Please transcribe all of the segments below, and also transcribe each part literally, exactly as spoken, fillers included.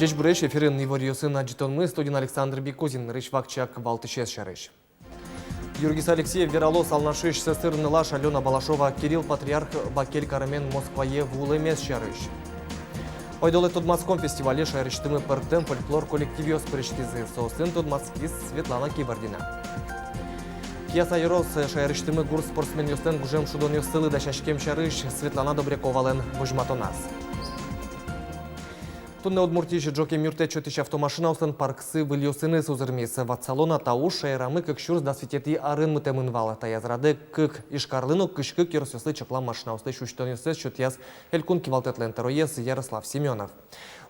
Ӟечбуресь! Эфирын иворъёсын адӟытонмы, студиын Александр Бекузин. Нырысь вакчияк валтӥсез сярысь. Юргис Алексеев вералоз Алнашысь сӧсыр нылаш Алёна Балашова Кирилл патриарх бакель каремен Москвае вуылэмез сярысь. Ойдолэ тодматскон фестивале шаерысьтымы пӧртэм фольклор коллективъёс пыриськизы. Соосын тодматскиз Светлана Кибардина. Кияса ёрос шаерысьтымы гурт спортсменъёслэн гужем шудонъёссылы дасяськем сярысь Светлана Добряковалэн возьматоназ. Туннэ Удмуртиысь ӝог эмъюрттэт сётӥсь автомашинаослэн парксы выльёсыныз узырмиз. Ватсалом на, та уж шаерамы кык сюрс дас витетӥ арын мытэмын вал. Таяз радэ кык Ижкарлы но кызь кык ёросъёслы чаклам машинаосты усьтонъёссэс сётъяз элькун кивалтэтлэн тӧроез Ярослав Семёнов.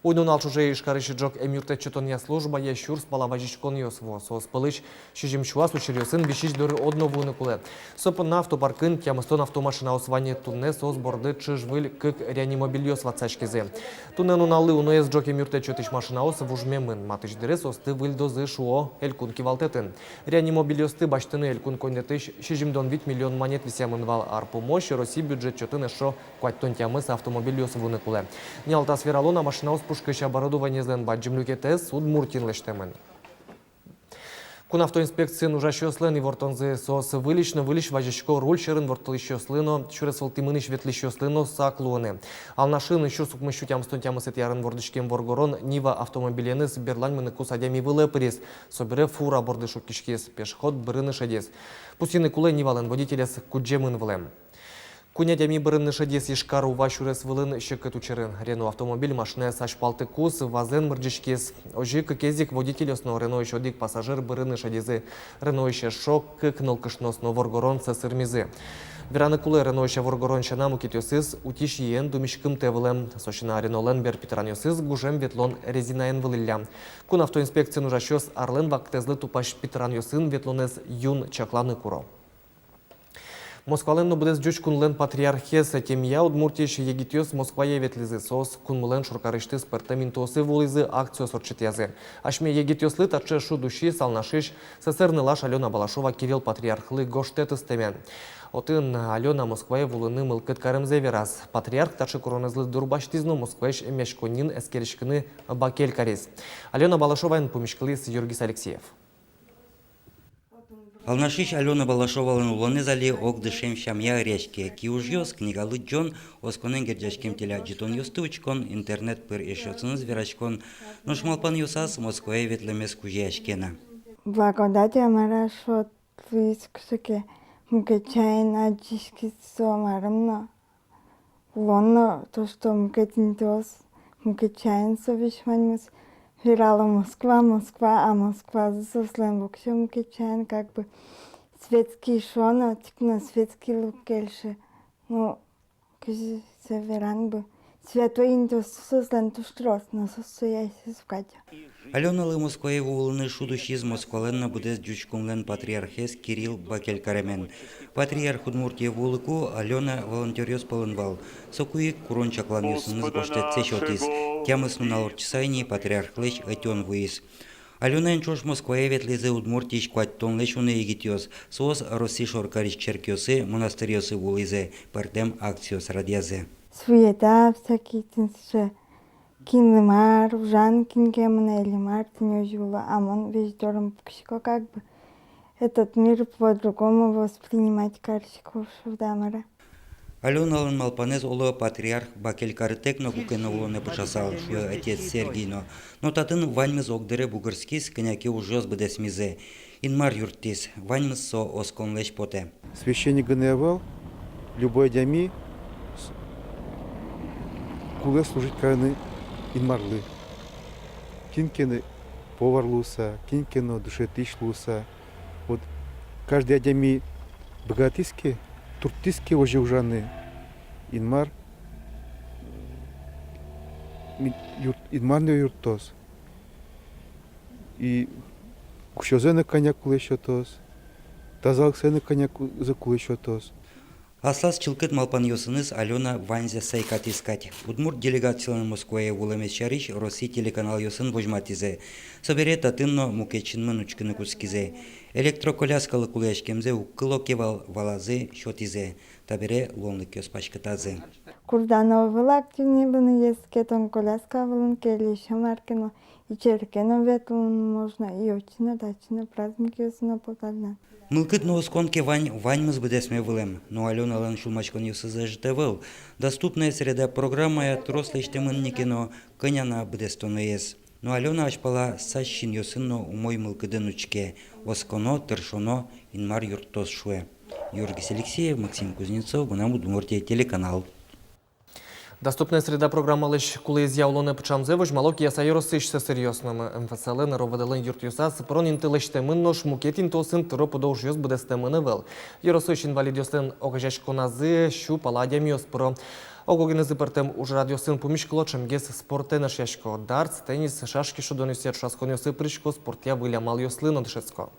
Уй-нунал ӵоже Ижкарысь ӝог эмъюрттэт сётонъя службае сюрс пала вазиськонъёс вуо. Соос пӧлысь сизьым сюрс учыръёсын висись доры одно вуыны кулэ. Со понна автопаркын тямыстон автомашинаос вань. Туннэ соос борды ӵыж выль кык реанимобильёс ватсаськизы. Туннэ нуналлы уноез ӝог эмъюрттэт сётӥсь машинаос вужмемын. Матысь дыре соосты выльдозы, шуо элькун кивалтэтын. Реанимобильёсты басьтыны элькун коньдэтысь сизьымдон вить миллион манет висъямын вал. Ар пумозь Россия бюджет чотын эшшо куатьтон тямыс автомобильёс вуыны кулэ. Нялтас вералом на, машинаос пушкысь оборудованиезлэн бадӟым люкетэз Удмуртиын лэсьтэмын. Кун автоинспекциын ужасьёслэн ивортонзы: соос выльысь но выльысь вазисько руль сьӧрын ворттылӥсьёслы но, сюрес вылтӥ мынӥсь-ветлӥсьёслы но сак луыны. Алнашын сюрс укмыс сю тямыстон тямысэтӥ арын вордӥськем воргорон Нива автомобиленыз берлань мыныкуз адями вылэ пыриз. Собере фура борды шуккиськиз, пешеход бырыны шедиз. Пусйыны кулэ, Нивалэн водителез кудӟемын вылэм. Куинь адями бырыны шедиз Ижкар-Ува сюрес вылын секыт учырын. Рено автомобиль машинаез азьпалтыкуз вазэн мырӟиськиз. Озьы кыкез ик водительёс но Реноысь одӥг пассажир бырыны шедизы. Реноысь эшшо кык нылкышноос но воргорон сӧсырмизы. Вераны кулэ, Реноысь воргорон сяна мукетъёсыз утись йӧн думиськымтэ вылэм. Со сяна Ренолэн берпитранъёсыз гужем ветлон резинаен вылӥллям. Кун автоинспекциын ужасьёс арлэн вакытэзлы тупась питранъёсын ветлонэз юн чакланы куро. Москвалэн но быдэс ӟуч кунлэн патриархез ӧтемъя Удмуртиысь егитъёс Москвае ветлӥзы. Соос кунмылэн шоркарысьтыз пӧртэм интыосы вуылӥзы, акциос ортчытъязы. Асьме егитъёслы таӵе шуд усиз Алнашысь сӧсыр нылаш Алёна Балашова Кирилл патриархлы гожтэт ыстэмен. Отын Алёна Москвае вуылыны мылкыд каремзэ вераз. Патриарх таӵе куронэзлы дурбасьтӥз но Москваысь эмъяськонниын эскериськыны бакель кариз. Алёна Балашоваен пумиськылӥз Юргис Алексеев. Алнашысь Алёна Балашовалэн улонэз али ог дышем сямъя ӧръяське. Киужъёс, книга лыдӟон, осконэн герӟаськем телеадӟытонъёсты учкон, интернет пыр эшъёсыныз вераськон. Нош малпанъёсаз Москвае ветлэмез кузёяське на. Благодать-а, мар-а, шуод, луиз кыӵе ке, мукет сямен адӟиськиз со, марым но. Улон но, то, что мукет интыос, мукет сямен со весь ваньмыз верало: Москва, Москва, а Москвазы соослэн вообще мукет сямен, как бы, светский шуоно, тик но светский лук кельше. Ну, кызьы сое вераны бы, святой интыос соослэн туж трос, но соос сое асьсэос кадь. Алёналы Москвае вуылыны шуд усиз Москвалэн но быдэс ӟуч кунлэн патриархез Кирилл бакель каремен. Патриарх Удмуртие вуылыку Алёна волонтёръёс пӧлын вал. Соку ик курон-чакланъёсыныз гожтэтсэ сётӥз. Тямыс нунал ортчыса ини патриархлэсь ӧтён вуиз. Алёнаен ӵош Москвае ветлӥзы Удмуртиысь куатьтонлэсь уно егитъёс. Соос Россия шоркарысь черкъёсы, монастырьёсы вуылӥзы, пӧртэм акциос радъязы. Суета всякий, тӥни сыӵе. Кинлы мар, ужан кин ке мынэ или мар, тӥни озьы уло, а мон весь дорын пукисько, как бы, этот мир по-другому воспринимать карисько, шуод-а, мар-а. Алёналэн малпанэз, оло, патриарх бакель карытэк но куке но улонэ пыӵасал, шуэ отец Сергей но. Но татын ваньмыз огдыре бугырскиз, кӧня ке ужъёс быдэсмизы. Инмар юрттӥз, ваньмыз со осконлэсь потэ. Священник гинэ ӧвӧл, любой адями с-, кулэ служить карыны Инмарлы. Кин ке но повар луыса, кин ке но дышетӥсь луыса. Вот каждый адями быгатӥз ке, турттӥз ке озьы ужаны, Инмар, ми-, юрт-, Инмар но юрттоз. И уксёзэ но кӧня кулэ сётоз, тазалыксэ но кӧня ку-, зэ кулэ сётоз. Аслаз чылкыт малпанъёсыныз Алёна ваньзэ сайкатӥз кадь. Удмурт делегациялэн Москвае вуылэмез сярысь Россия телеканалъёсын возьматӥзы. Собере татын но мукет синмын учкыны кутскизы. Электроколяскалы кулэяськемзэ уг кыло ке вал, валазы, сётӥзы. Табере луонлыкъёс паськытазы. Курдан ӧвӧл активной луыны, если тон коляска вылын ке, или ещё мар ке но, и черке но ветлыны можно, и отчы но, татчы но, праздникъёсы но поталлян. Мылкыд но оскон ке вань, ваньмыз быдэсме вылэм. Но Алёналэн сюлмаськонъёсыз ӧжыт ӧвӧл. «Доступная среда» программая трос лэсьтэмын ни ке но, кӧня на быдэстоноез. Но Алёна азьпала сазь синъёсын но умой мылкыдын учке. Осконо, тыршоно, Инмар юрттоз, шуэ. Юргис Алексеев, Максим Кузнецов, «Мынам Удмуртие» телеканал. «Доступная среда» программалэсь кулэезъя улонэ пыӵамзэ возьмало Кияса ёросысь сӧсыръёс но. МФЦ-лэн, РОВД-лэн юртъёсаз пырон инты лэсьтэмын, нош мукет интыосын тыро-пыдо ужъёс быдэстэмын ӧвӧл. Ёросысь инвалидъёслэн огазеяськоназы сю пала адямиос пыро. Ог-огенызы пӧртэм ужрадъёсын пумиськыло, ӵемгес спортэн эшъясько. Дартс, теннис, шашки шудонъёсъя ӵошатсконъёсы пырисько, спортъя выль амалъёслы но дышетско.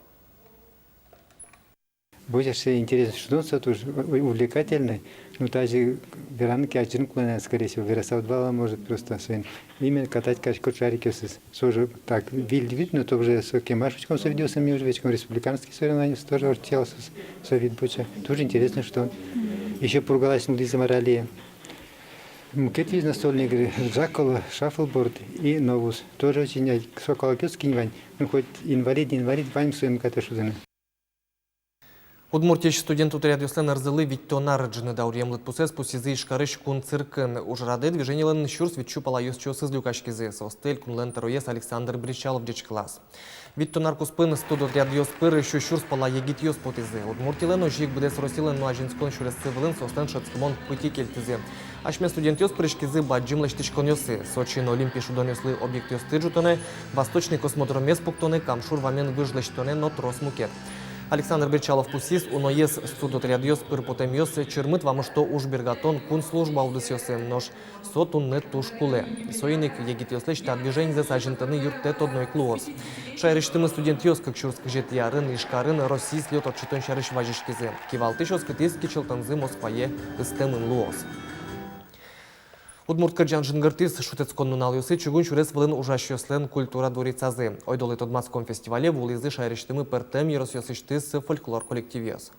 Больше интересно, что он туж увлекательный. Ну, даже вераны ке, адӟыны кулэ на, скорее всего, вераса уд вала, может, просто соин. Именно катать кариськод шарикъёсыз. Со же так, виль вид, но то уже со кемаш учком, со видеосы ми уже вечком, республиканский соревнования тоже ортчыло со, со вид боча. Тоже интересно, что он ещё пургалась луизы мар али. Мукет вид настольной игры, джаколо, шаффлборд и новус. Тоже очень, э, со калыкъёс кин вань. Ну, хоть инвалид, инвалид, вань соин катэ шудыны. Удмуртиысь студент отрядъёслэн ӧрзылы витьтон ар ӝыны дауръем лыдпусэз пусйизы Ижкарысь кун циркын. Ужрадэ движенилэн сюрс витьсю пала ёзчиосыз люкаськизы. Соосты элькунлэн тӧроез Александр Бречалов ӟечкылаз. Витьтон ар куспын студотрядъёс пыр сю сюрс пала егитъёс потӥзы. Удмуртилэн, озьы ик быдэс Россилэн но азинскон сюрессы вылын соослэн шӧдскымон пытьы кельтӥзы. Асьме студентъёс пыриськизы бадӟым лэсьтӥськонъёсы: Сочиын Олимпи шудонъёслы объектъёсты ӝутонэ, Восточный космодромез пуктонэ, Кам шур вамен выж лэсьтонэ но трос мукет. Александр Бречалов пусйиз, уноез студотрядъёс пыр потэмъёс чырмыт вамышто уж бергатон, кун служба удысъёсын, нош со туннэ туж кулэ. Соин ик егитъёслэсь та движенизэс азинтыны юрттэт одно ик луоз. Шаерысьтымы студентъёс кык сюрс кызетӥ арын Ижкарын Россиысь слёт ортчытон сярысь вазиськизы. Кивалтӥсь оскытӥз кичӧлтонзы Москвае ыстэмын луоз. Удмурт кырӟан жингыртӥз шутэтскон нуналъёсы чугун сюрес вылын ужасьёслэн культура дворецазы. Ойдолэ тодматском фестивале вуылӥзы шаерысьтымы пӧртэм ёросъёсысьтыз фольклор коллективъёс.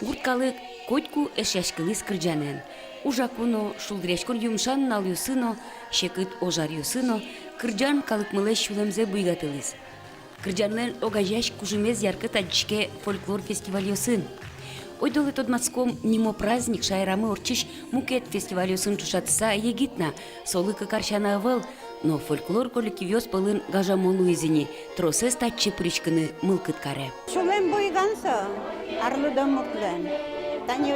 Гурт калык котьку эшъяськылӥз кырӟанэн. Ужаку но, шулдыръяськон-юмшан нуналъёсы но, секыт ожаръёсы но кырӟан калыкмылэсь сюлэмзэ буйгатылӥз. Кырӟанлэн огазеясь кужымез яркыт адӟиське фольклор фестивальёсын. Ойдолэ тодматском, нимо праздник шаерамы ортчись мукет фестивальёсын ӵошатыса егит на, солы кык ар сяна ӧвӧл, но фольклор коллективъёс пӧлын гажамон луиз ини, тросэз татчы пыриськыны мылкыд каре. Сюлэм буйган со арлыдо муртлэн. Тани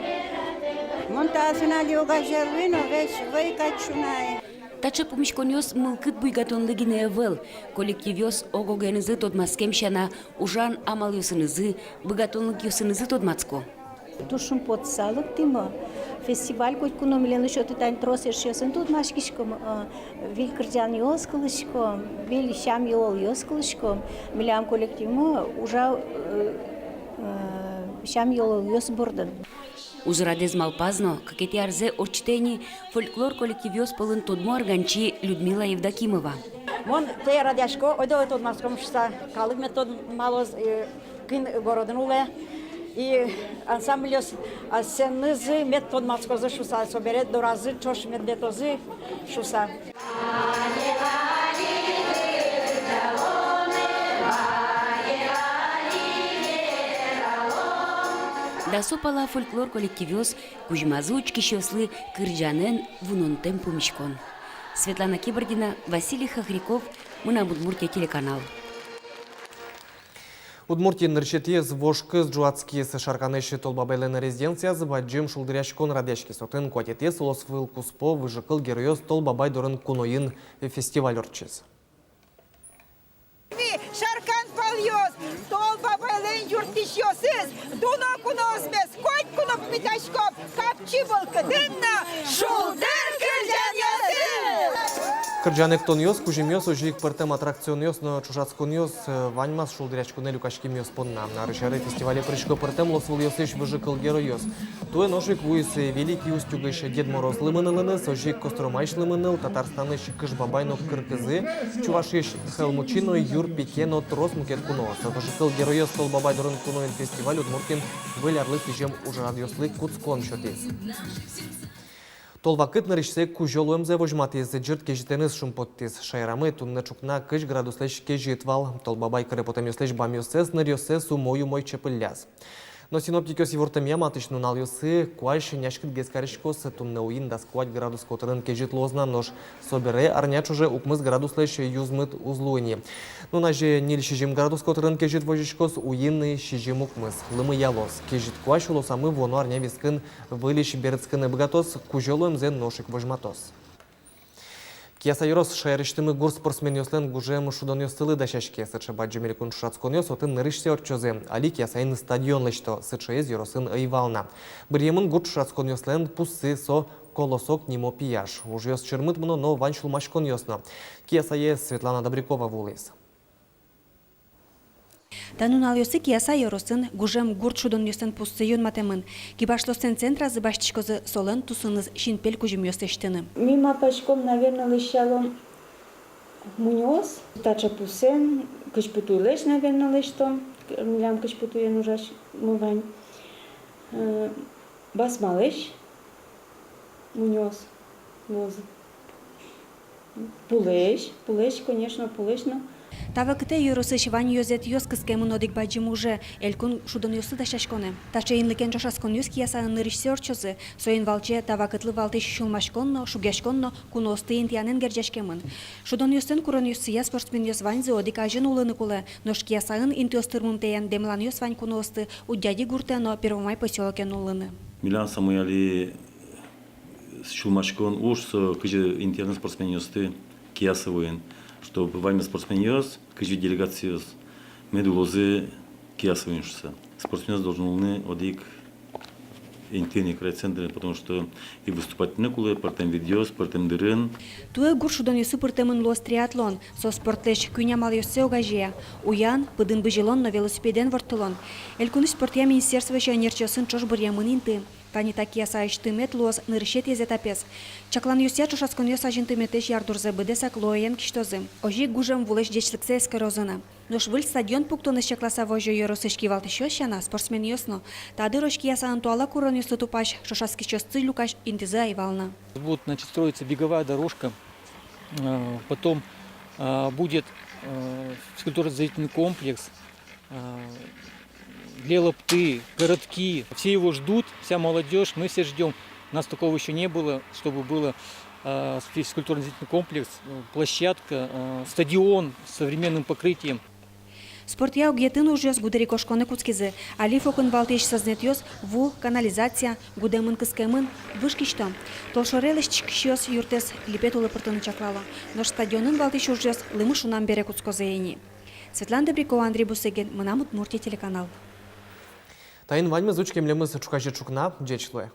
мон та азьын али огазе луи но, весь вӧй кадь шуна ай. Таӵе пумиськонъёс мылкыд буйгатонлы гинэ ӧвӧл, коллективъёс ог-огенызы тодматскем сяна, ужан амалъёсынызы, быгатонлыкъёсынызы тодматско. Туж шумпотыса лыктӥмы. Фестиваль котьку но милемлы сётэ, тани трос эшъёсын тодматскиськом, э, виль кырӟанъёс кылӥськом, виль сям-йылолъёс кылӥськом. Милям коллективмы ужа, э, э, сям-йылолъёс бордын. Ужрадэз малпаз но кыкетӥ арзэ ортчытэ ини фольклор коллективъёс пӧлын тодмо арганчи Людмила Евдокимова. Мон тае радъясько, ойдолэ тодматском шуса, калык мед тодмалоз, э, кин городын улэ. И ансамбльёс, а, сценазы мед тодматскозы шуса, собере доразы ӵош мед лыктозы шуса. Дасо пала фольклор коллективъёс кузьмазы учкисьёслы кырӟанэн вунонтэм пумиськон. Светлана Кибардина, Василий Хохряков, «Мынам Удмуртие» телеканал. Удмуртиын нырысетӥез вож кыз ӝуатскиз. Шарканысь Тол Бабайлэн резиденцияз бадӟым шулдыръяськон радъяськиз. Отын куатетӥез улосвыл куспо выжыкыл геройёс Тол Бабай дорын куноын фестиваль ортчиз. Ми, Шаркан палъёс, Тол Бабайлэн юрттӥсьёсыз, дуно куноосмес котьку но пумитаськом капчи мылкыдын но шулдыр кырӟанъёсын. Кырӟан-эктонъёс, кузьымъёс, озьы ик пӧртэм аттракционъёс но ӵошатсконъёс, э, ваньмаз шулдыръяськонэ люкаськемъёс понна. Арысь аре фестивале пырисько пӧртэм луоз вылъёсысь выжыкыл геройёс. Туэ нош ик вуиз, э, Великий Устюгысь Дед Мороз лымынылыныз, озьы ик Костромаысь лымыныл, Татарстанысь Кыш Бабай но Кыркызы, Чувашиысь Хелмучи но Юр Пике но трос мукет куноос. Выжыкыл геройёс Тол Бабай дорын куноын фестиваль Удмуртиын Выль арлы сӥзем ужрадъёслы кутскон сётӥз. Тол вакыт нырысьсэ кузё луэмзэ возьматӥз. Ӟырт кезьытэныз шумпоттӥз. Шаерамы туннэ ӵукна кызь градуслэсь кезьыт вал. Тол Бабай кыре потэмъёслэсь бамъёссэс ныръёссэс умой-умой чепылляз. Но синоптикъёс ивортэмъя, матысь нуналъёсы куазь няськытгес кариськоз. Туннэ уин дас куать градус котырын кезьыт луоз на, нош собере арня ӵоже укмыс градуслэсь юзмыт уз луы ни. Нуназе ньыль-сизьым градус котырын кезьыт возиськоз, уин сизьым-укмыс. Лымыялоз. Кезьыт куазь улосамы вуоно арня вискын выльысь берытскыны быгатоз, кузё луэмзэ нош ик возьматоз. Кияса ёрос шаерысьтымы гурт спортсменъёслэн гужем шудонъёссылы дасяське. Сыӵе бадӟым элькун ӵошатсконъёс отын нырысьсэ ортчозы. Али Киясаын стадион лэсьто, сыӵеез ёросын ӧй вал на. Быръемын гурт ӵошатсконъёслэн пуссы, со «Колосок» нимо пияш. Ужъёс чырмыт мыно, но вань сюлмаськонъёс но. Киясае Светлана Добрякова вуылӥз. Та нуналъёсы Кияса ёросын гужем гурт шудонъёслэн пуссы юнматэмын. Кибашлыослэн центразы басьтӥськозы солэн тусыныз синпель кузьымъёс лэсьтыны. Ми малпаськом, наверно, лэсьталом мунёос. Таӵе пусэн Кызьпу туйлэсь, наверно, лэсьтом. Милям Кызьпу туйын ужасьмы вань. Э, басмалэсь мунёос луозы. Пулэсь, пулэсь, конечно, пулэсь но. Та вакытэ ёросысь вань ёзэтъёс кыскемын одӥг бадӟым уже — элькун шудонъёслы дасяськонэ. Таӵе инлыкен ӵошатсконъёс Киясаын нырысьсэ ортчозы. Соин валче та вакытлы валтӥсь сюлмаськон но, шугъяськон но куноосты интыянэн герӟаськемын. Шудонъёслэн куронъёссыя спортсменъёс ваньзы одӥг азьын улыны кулэ. Нош Киясаын интыос тырмымтэен дэмланъёс вань куноосты Удьяди гуртэ но Первомай посёлоке нуллыны. Милям самой али сюлмаськон уж со, кызьы интыяны спортсменъёсты Кияса вуэн, чтобы ваньмыз спортсменъёс, кызьы делегациос, мед улозы Кияса вуэн шуыса. Спортсменъёс должны улыны одӥг интыын, ик райцентрын, потому что и выступать карыны кулэ пӧртэм видъёс, пӧртэм дырын. Туэ гурт шудонъёсы пыртэмын луоз триатлон. Со спортлэсь куинь амалъёссэ огазея: уян, пыдын бызьылон но велосипедэн ворттылон. Элькунысь спортъя министерствоысь ӧнерчиосын ӵош быръемын инты. Тани та Киясаысь тымет луоз нырысетӥез этапез. Чакланъёсъя, ӵошатсконъёс азинтыметэсь ярдурзэ быдэсак луоен кисьтозы. Озьы ик гужем вулэсь ӟечлыксэ эскерозы на. Нош выль стадион пуктонэз чакласа возё ёросысь кивалтӥсьёс сяна, спортсменъёс но. Та дырозь Киясаын туала куронъёслы тупась, ӵошатскисьёсты люкась интызы ӧй вал на. Будет, значит, строиться беговая дорожка, э, потом, э, будет, э, физкультурно-оздоровительный комплекс, э, для лопты, городки. Все его ждут, вся молодёжь, мы все ждём. У нас такого ещё не было, чтобы было, э, физкультурно-оздоровительный комплекс, э, площадка, э, стадион с современным покрытием. Спортъя огъетын ужъёс гудырикошконэ кутскизы. Али фокын валтӥсь сӧзнэтъёс — ву, канализация — гудэмын-кыскемын, выж кисьто. Толшоре лэсьтӥськисьёс юртэз липет улы пыртыны чаклало. Нош стадионын валтӥсь ужъёс лымы шунам бере кутскозы ини. Светлана Добрякова, Андрей Бусыгин, «Мынам Удмуртие» телеканал. Таин ваньмыз. Учке милемыз ӵуказе ӵукна. Ӟеч луэ.